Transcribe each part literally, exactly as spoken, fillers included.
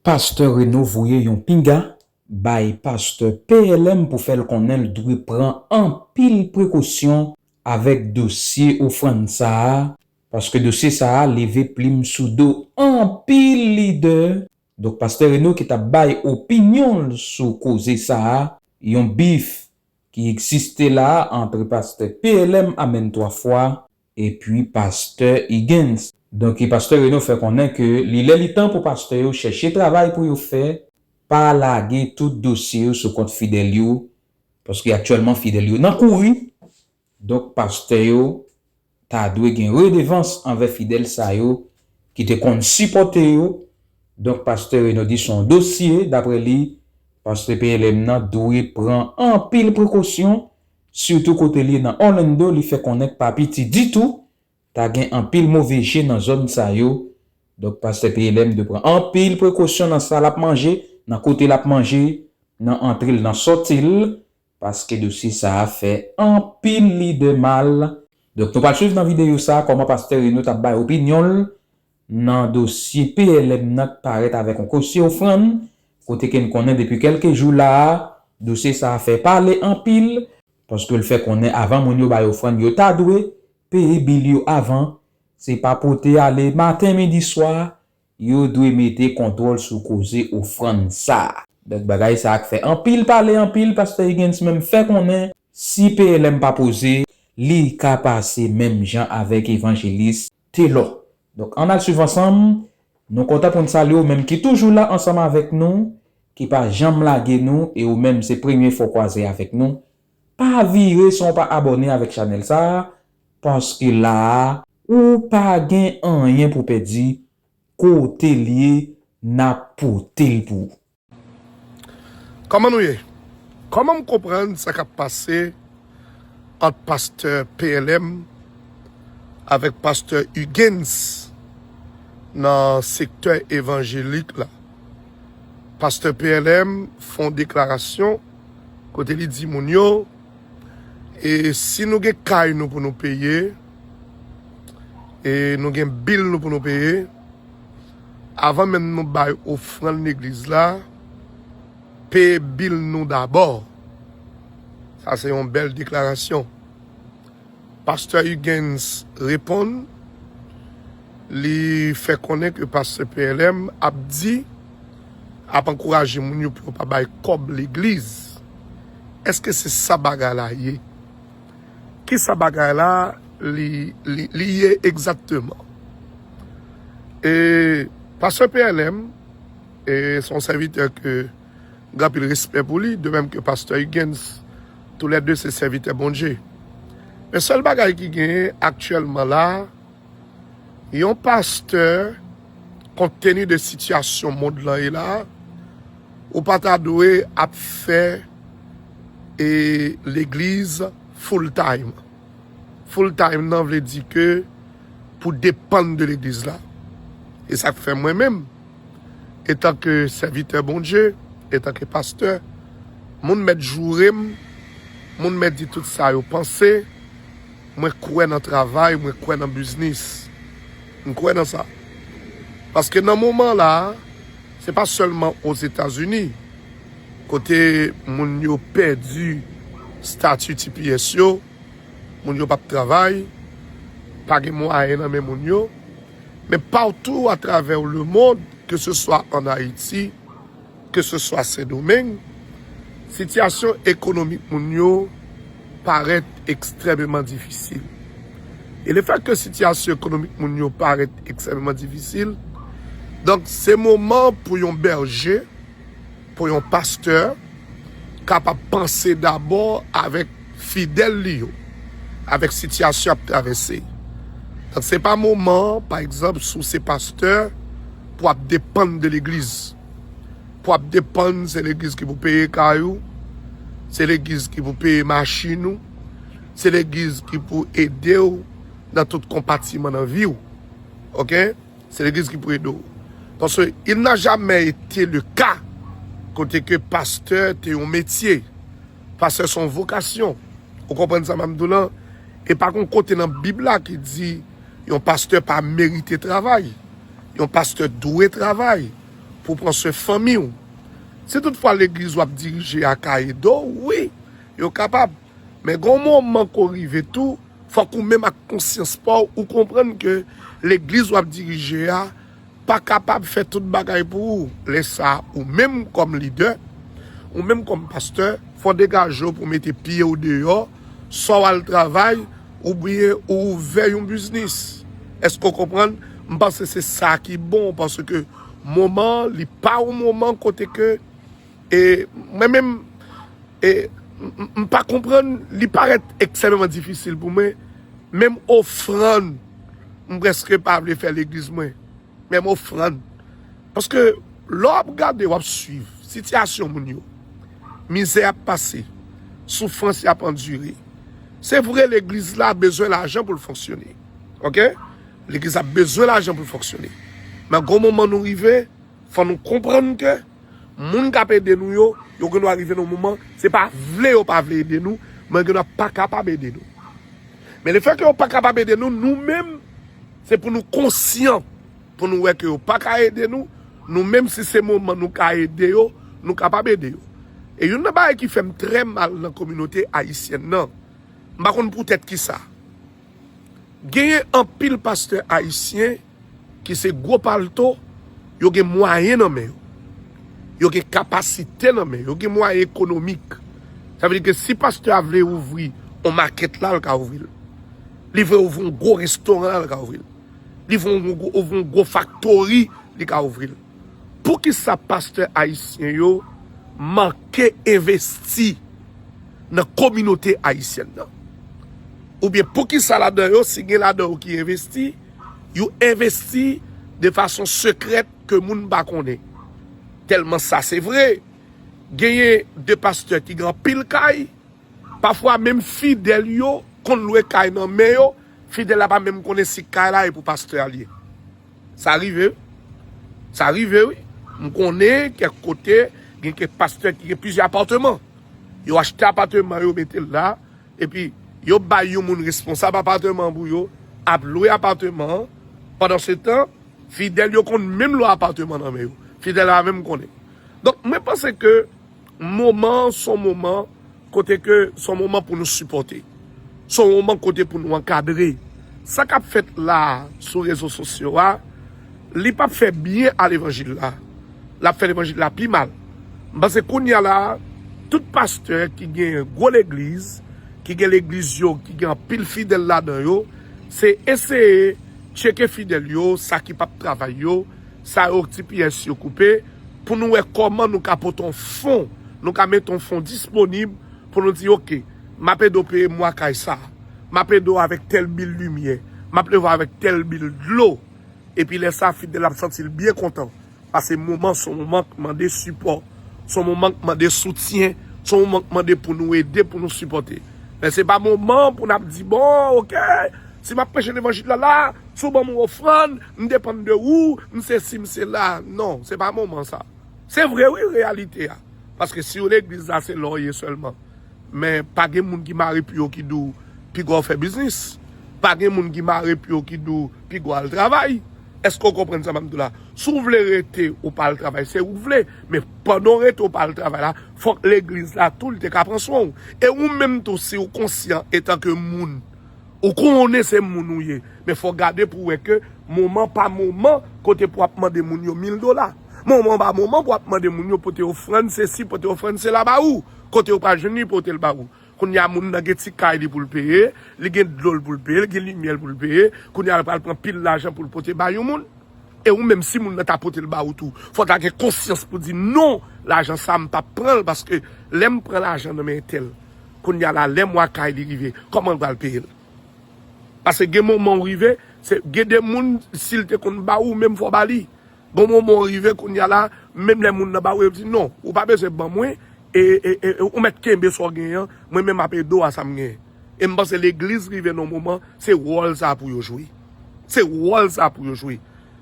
Pastè Reno voye yon pinga bay pastè P L M pou fè l konnen l dwe pran anpil prekosyon avèk dosye ofrann sa a, paske dosye sa a leve plim sou do anpil lidè. Donk, pastè Reno ki t ap bay opinyon l sou koze sa a, yon bif ki egziste la a ant pastè P L M Amèn Twa Fwa epi pastè Higgins. Donk, pastè Reno fè konnen ke li lè li tan pou pastè yo chèche travay pou yo fè, pa lage tout dosye yo sou kont fidèl yo, paske aktyèlman fidèl yo nan kouri. Donk, pastè yo ta dwe gen redevans anvè fidèl sa yo ki te konn sipòte yo. Donk, pastè Reno di se yon dosye, daprè li, pastè P L M nan dwe pran anpil prekosyon, sitou kote li ye nan Orlando, li fè konnen k pa piti ditou, ta gen anpil move je nan zòn sa yo. Donk, pastè P L M dwe pran anpil prekosyon nan sa l ap manje, nan kote l ap manje, nan antre l, nan sòti l, paske dosye sa a fè anpil lidè mal. Donk, nou pral swiv nan videyo sa a kòman pastè Reno t ap bay opinyon l nan dosye P L M nan k parèt avèk yon dosye ofrann, kote ke n konnen depi kèlke jou la a, dosye sa a fè pale anpil, paske l fè konnen avan moun yo bay ofrann, yo ta dwe peye bil yo avan. Se pa pote ale maten, midi, swa, yo dwe mete kontwòl sou koze ofrann sa a. Donk, bagay sa a k fè anpil pale anpil, pastè Higgins menm fè konnen si P L M pa poze, li ka pase menm jan avèk evanjelis Telò. Donk, ann al swiv ansanm. Nou kontan pou n salye w menm ki toujou la ansanm avèk nou, ki pa janm lage nou, e ou menm se premye fwa w kwaze avèk nou. Pa vire san w pa abòne avèk chanèl sa a, paske la a, ou pa gen anyen pou pèdi, kote l ye, n ap pote l pou ou. Kòman nou ye? Kòman m konprann sa k ap pase ant pastè P L M avèk pastè Huguens nan sektè evanjelik la? Pastè P L M fè yon deklarasyon kote li di moun yo, e si nou gen kay nou pou nou peye, e nou gen bil nou pou nou peye, avan menm nou bay ofrann legliz la, peye bil nou dabò. Sa se yon bèl deklarasyon. Pastè Huguens reponn, li fè konnen ke pastè P L M ap di, ap ankouraje moun yo pou yo pa bay kòb legliz. Èske se sa bagay la ye? Kisa bagay la li, li, li ye egzakteman? E pastè P L M, e se yon sèvitè ke gen anpil respè pou li, de menm ke pastè Huguens, toulède se sèvitè Bondye. Men sèl bagay ki genyen aktyèlman la, yon pastè, kont teni de sitiyasyon mond lan ye la, ou pa ta dwe ap fè e legliz full time. Full time nan vle di ke pou depann de legliz la. E sa k fè mwen menm, etanke sèvitè Bondye, etanke pastè, moun mèt joure m, moun mèt di tout sa yo panse, mwen kwè nan travay, mwen kwè nan biznis. M kwè nan sa. Paske nan moman la, se pa sèlman Ozetazini kote moun yo pèdi stati T P S yo, moun yo p ap travay, pa gen mwayen nan men moun yo, men patou atravè lemonn, ke se swa ann Ayiti, ke se swa Sendomeng, sitiyasyon ekonomik moun yo parèt ekstrèmeman difisil. E lefètke sitiyasyon ekonomik moun yo parèt ekstrèmeman difisil, donk se moman pou yon bèje, pou yon pastè kapab panse dabò avèk fidèl li yo, avèk sitiyasyon y ap travèse. Donk se pa moman, pa egzanp, si w se pastè, pou w ap depann de legliz. Pou w ap depann, se legliz ki pou peye kay ou, se legliz ki pou peye machin ou, se legliz ki pou ede w nan tout konpatiman nan vi w. Oke? Se legliz ki pou ede w. Paske il n'a jamais été le cas kote ke pastè te yon metye. Pastè se yon vokasyon. Ou konprann sa m ap di w lan? E pa gen yon kote nan Bib la ki di yon pastè pa merite travay. Yon pastè dwe travay. pou w pran swen fanmi w. Si toutfwa legliz w ap dirije a ka ede w, wi, yo kapab. Men gen yon moman ke w rive tou, fòk ou menm ak konsyans pa w, ou konprann ke legliz w ap dirije a pa kapab fè tout bagay pou ou. Lè sa, ou menm kòm lidè, ou menm kòm pastè, fò w degaje w pou w mete pye w deyò, swa w al travay, oubyen ou ouvè yon biznis. Èske w konprann? M panse se sa ki bon, paske moman an, li pa yon moman kote ke, e, mwen menm, e, m, m, m pa konprann, li parèt ekstrèmeman difisil pou mwen, menm ofrann, m prèske pa vle fè legliz mwen, menm ofrann. Paske lè w ap gade, w ap swiv sitiyasyon moun yo, mizè y ap pase, soufrans y ap andire. Se vre, legliz la bezwen lajan pou l fonksyone. Oke? Legliz la bezwen lajan pou l fonksyone. Men gon moman nou rive, fò nou konprann ke moun k ap ede nou yo, yo gendwa rive nan yon moman, se pa vle yo pa vle ede nou, men yo gendwa pa kapab ede nou. Men lefètke yo pa kapab ede nou, nou menm, se pou nou konsyan, pou nou wè ke yo pa ka ede nou, nou menm, si se moman nou ka ede yo, nou kapab ede yo. E youn nan bagay ki fè m trè mal nan kominote ayisyèn nan, m pa konn poutèt kisa. Genyen anpil pastè ayisyen ki se gwo palto, yo gen mwayen nan men yo. Yo gen kapasite nan men yo, yo gen mwayen ekonomik. Sa vle di ke si pastè a vle ouvri yon makèt la, l ka ouvri l. Li vle ouvri yon gwo restoran la, l ka ouvri l. Li vle ouvri yon gwo, ouvri yon gwo faktori, li ka ouvri l. Poukisa pastè ayisyen yo manke envesti nan kominote ayisyèn nan? Oubyen poukisa ladan yo, si gen ladan yo ki envesti, yo envesti de fason sekrèt ke moun pa konnen? Tèlman sa se vre, genyen de pastè ki gen anpil kay, pafwa menm fidèl yo konn lwe kay nan men yo, fidèl la pa menm konnen si kay la e pou pastè a l ye. Sa rive, wi. Sa rive, wi. M konnen kèk kote, gen kèk pastè ki gen plizyè apatman. Yo achte apatman, yo mete l la, epi yo bay yon moun responsab apatman an pou yo, ap lwe apatman an. Pandan se tan, fidèl yo konn menm lwe apatman nan men yo. Fidèl la menm konnen. Donk, mwen panse ke moman an se yon moman kote ke se yon moman pou nou sipòte. Se yon moman kote pou nou ankadre. Sa k ap fèt la a sou rezo sosyo a, li p ap fè byen a levanjil la. L ap fè levanjil la pi mal. M panse kounye a la, tout pastè ki gen gwo legliz, ki gen legliz yo, ki gen anpil fidèl ladan yo, se eseye tcheke fidèl yo, sa ki p ap travay yo, sa yo ti pyès yo koupe, pou nou wè kòman nou ka pote yon fon, nou ka mete yon fon disponib pou nou di, oke, m ap ede w peye mwa kay sa, m ap ede w avèk tèl bil limyè, m ap ede w avèk tèl bil dlo. Epi lè sa, fidèl la ap santi l byen kontan. Paske moman, se yon moman k mande sipò, se yon moman k mande soutyen, se yon moman k mande pou nou ede, pou nou sipòte. Men se pa moman pou n ap di, bon, oke, si m ap preche levanjil la la, si w ban m yon ofrann, m depann de ou, m sesi, m sela. Non, se pa moman sa. Se vre, wi, reyalite a. Paske si w legliz la, se la w ye sèlman. Men pa gen moun ki mare pye w ki di w piga w fè biznis. Pa gen moun ki mare pye w ki di w piga w al travay. Èske w konprann sa m ap di w la? Si w vle rete, ou pa al travay, se ou k vle. Men pandan w rete, ou pa al travay la, fòk legliz la tou, li te ka pran swen w. E ou menm tou, si w konsyan, etanke moun, ou konnen se moun ou ye. Men fò w gade pou w wè ke moman pa moman kote pou w ap mande moun yo mil dola. Moman pa moman pou w ap mande moun yo pote ofrann sesi, pote ofrann sela ba ou. Kote yo pral jwenn li pote l ba ou? Kounye a, moun nan gen ti kay li pou l peye, li gen dlo l pou l peye, li gen limyè l pou l peye. Kounye a, l pral pran pil lajan pou l pote ba yon moun. E ou menm, si moun nan ta pote l ba ou tou, fò w ta gen konsyans pou di, non, lajan sa a, m p ap pran l, paske lè m pran lajan nan men entèl, kounye a la, lè mwa kay li rive, kòman l pral peye l? Paske gen moman w rive, se, gen de moun, si l te konn ba ou, ou menm fò w ba li. Bon moman w rive, kounye a la, menm lè moun nan ba ou, yo di, non, ou pa bezwen ban mwen, e, e, e, e, ou mèt kenbe sa w genyen an, mwen menm m ap ede w a sa m genyen. E m panse legliz rive nan yon moman, se wòl sa a pou yo jwe. Se wòl sa a pou yo jwe.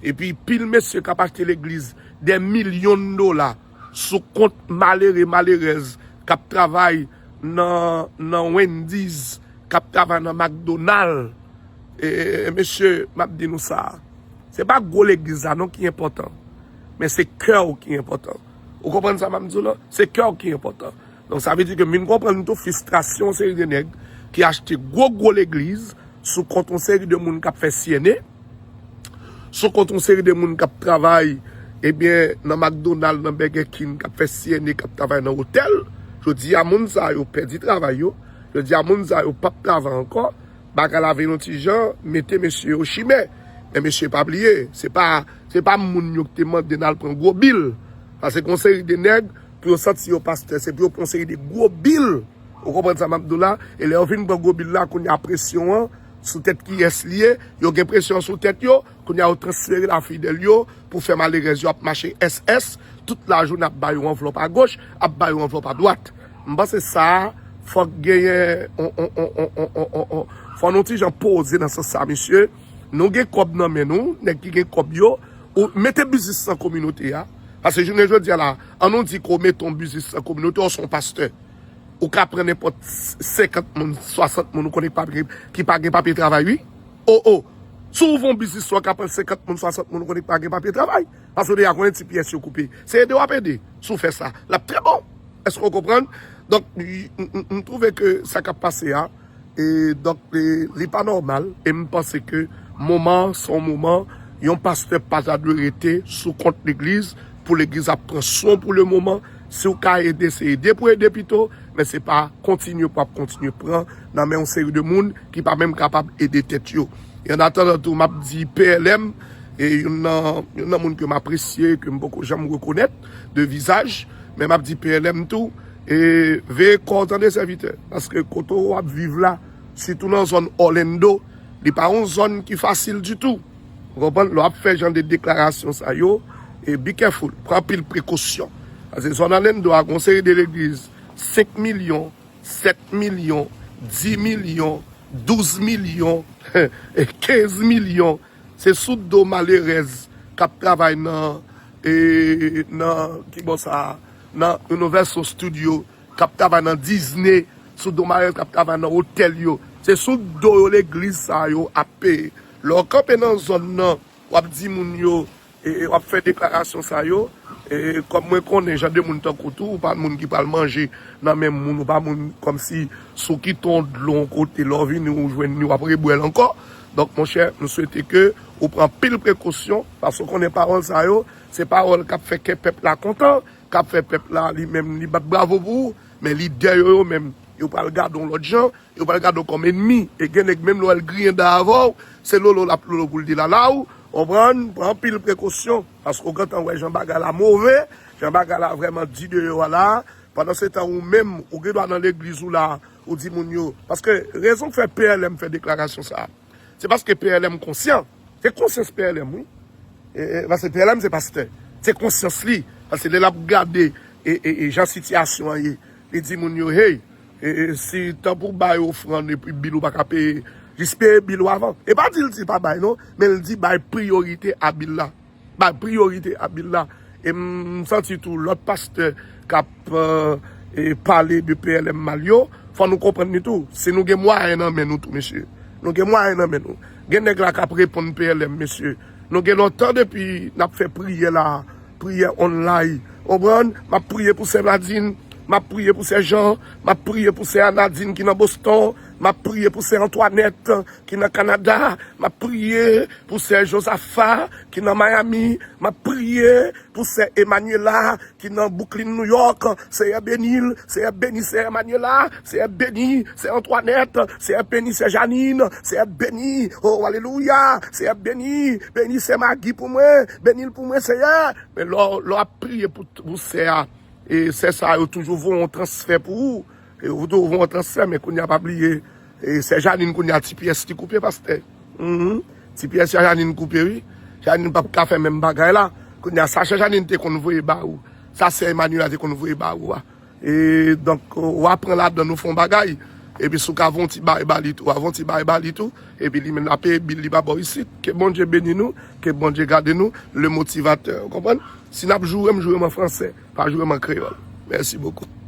Epi pil mesye k ap achte legliz dè milyon dola sou kont malere, malerèz k ap travay nan, nan Wendy's, k ap travay nan McDonald. E, mesye, m ap di nou sa. Se pa gwo legliz la non ki enpòtan. Men se kè w ki enpòtan. Ou konprann sa m ap di w la? Se kè w ki enpòtan. Donk, sa vle di ke m vin konprann tou fristrasyon yon seri de nèg ki achte gwo, gwo legliz sou kont yon seri de moun k ap fè syène, sou kont yon seri de moun k ap travay, ebyen, nan McDonald, nan Burger King, k ap fè syène, k ap travay nan otèl. Jodi a, moun sa yo pèdi travay yo. Jodi a, moun sa yo p ap travay ankò. Bagay la vin yon ti jan mete mesye yo chimè. Men mesye pa bliye, se pa, se pa moun yo ki te mande n al pran gwo bil. Paske gon seri de nèg, pou yo santi yo pastè, se pou yo pran yon seri de gwo bil. Ou konprann sa m ap di w la? E lè yo fin pran gwo bil la, kounye a presyon an sou tèt kiyès li ye, yo gen presyon an sou tèt yo, kounye a yo transfere lafidèl yo pou fè malerèz yo ap mache S S, tout lajounen ap ba yo anvlòp agoch, ap ba yo anvlòp adwat. M panse sa a, fòk genyen, on, on, on, on, on, on, on, fò nou ti jan poze nan sans sa, mesye. Nou gen kòb nan men nou, nèg ki gen kòb yo, ou mete biznis nan kominote a. Paske jounen jodi a la, an nou di ke w mete yon biznis nan kominote, w se yon pastè. Ou ka pran nenpòt senkant moun, swasant moun, ou konnen ki pa, ki pa gen papye travay, wi. O, o. Si w ouvri yon biznis, ou ka pran senkant moun, swasant moun, ou konnen ki pa gen papye travay. Paske w deja konnen ti pyès yo koupe. Se ede w ap ede. Si w fè sa, l ap trè bon. Èske w konprann? Donk, m, m, m twouve ke sa k ap pase a, e, donk, e, li pa nòmal, e m panse ke moman an, se yon moman, yon pastè pa ta dwe rete sou kont legliz, pou legliz ap pran swen w pou le moman. Si w ka ede, se ede pou ede pito, men se pa kontinye pou ap kontinye pran nan men yon seri de moun ki pa menm kapab ede tèt yo. E an atandan tou, m ap di P L M, e youn nan, youn nan moun ke m apresye, ke m poko janm rekonèt de vizaj, men m ap di P L M tou, e veye kò w tande sèvitè, paske kote w ap viv la, sitou nan zòn Orlando, li pa yon zòn ki fasil ditou. Ou konprann? Lè w ap fè jan de deklarasyon sa yo, e be careful, pran anpil prekosyon. Paske zòn Orlando a gon seri de legliz, senk milyon, sèt milyon, dis milyon, douz milyon, kenz milyon. Se sou do malerèz k ap travay nan, e, nan, ki bò sa, nan Universal Studio, k ap travay nan Disney, sou do malerèz k ap travay nan otèl yo. Se sou do yo legliz sa yo ap peye. Lè w kanpe nan zòn nan, w ap di moun yo, e, e w ap fè deklarasyon sa yo, e, kòm mwen konnen jan de moun tankou tou, ou pa moun ki pral manje nan men moun, ou pa moun kòmsi si w kite yon dlo yon kote, lè w vini, ou jwenn li, w ap rebwè l ankò. Donk, monchè, m swete ke ou pran pil prekosyon, paske w konnen pawòl sa yo, se pawòl k ap fè kè pèp la kontan, k ap fè pèp la, li menm, li bat bravo pou ou, men lidè yo, yo menm, yo pral gade w lòt jan, yo pral gade w kòm ènmi. E gen nèg menm lè w al griyen da avè w, se lolo l ap lolo pou l delala w. Konprann? Pran anpil prekosyon, paske w gentan wè jan bagay la move, jan bagay la vrèman di deyò a la. Pandan se tan ou menm, ou gen dwa nan legliz ou la, ou di moun yo. Paske rezon k fè P L M fè deklarasyon sa a, se paske P L M konsyan. Se konsyans P L M, wi. E, e, paske P L M se pastè. Se konsyans li. Paske lè l ap gade e, e, e jan sitiyasyon an ye, li di moun yo, hey, e, e, si tan pou bay ofrann epi bil ou pa ka peye, jis peye bil ou avan. E pa di l di pa bay non, men l di bay priyorite a bil la. Bay priyorite a bil la. E m santi tou lòt pastè k ap, e, pale de P L M mal yo, fò nou konprann li tou. Si nou gen mwayen nan men nou tou, mesye. Nou gen mwayen nan men nou. Gen nèg la k ap reponn P L M, mesye. Nou gen lontan depi n ap fè priyè la, priyè online. Konprann? M ap priye pou sè Nadine, m ap priye pou sè Jean, m ap priye pou sè Nadine ki nan Boston, m ap priye pou sè Antoinette ki nan Kanada, m ap priye pou sè Josafa ki nan Miami, m ap priye pou sè Emmanuela ki nan Brooklyn, New York. Seyè beni l, Seyè beni sè Emmanuela, Seyè beni sè Antoinette, Seyè beni sè Janine, Seyè beni, oh, alelouya, Seyè beni, beni sè Maggie pou mwen, beni l pou mwen, Seyè. Men lè w, lè w ap priye pou, pou sè a, e sè sa yo toujou voye yon transfè pou ou. E ou tou voye yon transfè, men kounye a pa bliye, e sè Janine kounye a ti pyès li koupe, pastè. Mhm. Ti pyès Janine koupe, wi. Janine p ap ka fè menm bagay la. Kounye a sa sè Janine te konn voye ba ou, sa sè Emmanuela te konn voye ba ou a. E donk, w a pran ladan nou fè yon bagay. Epi si w ka voye yon ti bagay ba li tou, w a voye yon ti bagay ba li tou. Epi li menm l ap peye bil li pa ba w isit. Ke Bondye beni nou, ke Bondye gade nou, le motivatè. Ou konprann? Si n ap joure m, joure m an fransè, pa joure m an kreyòl. Mèsi bokou.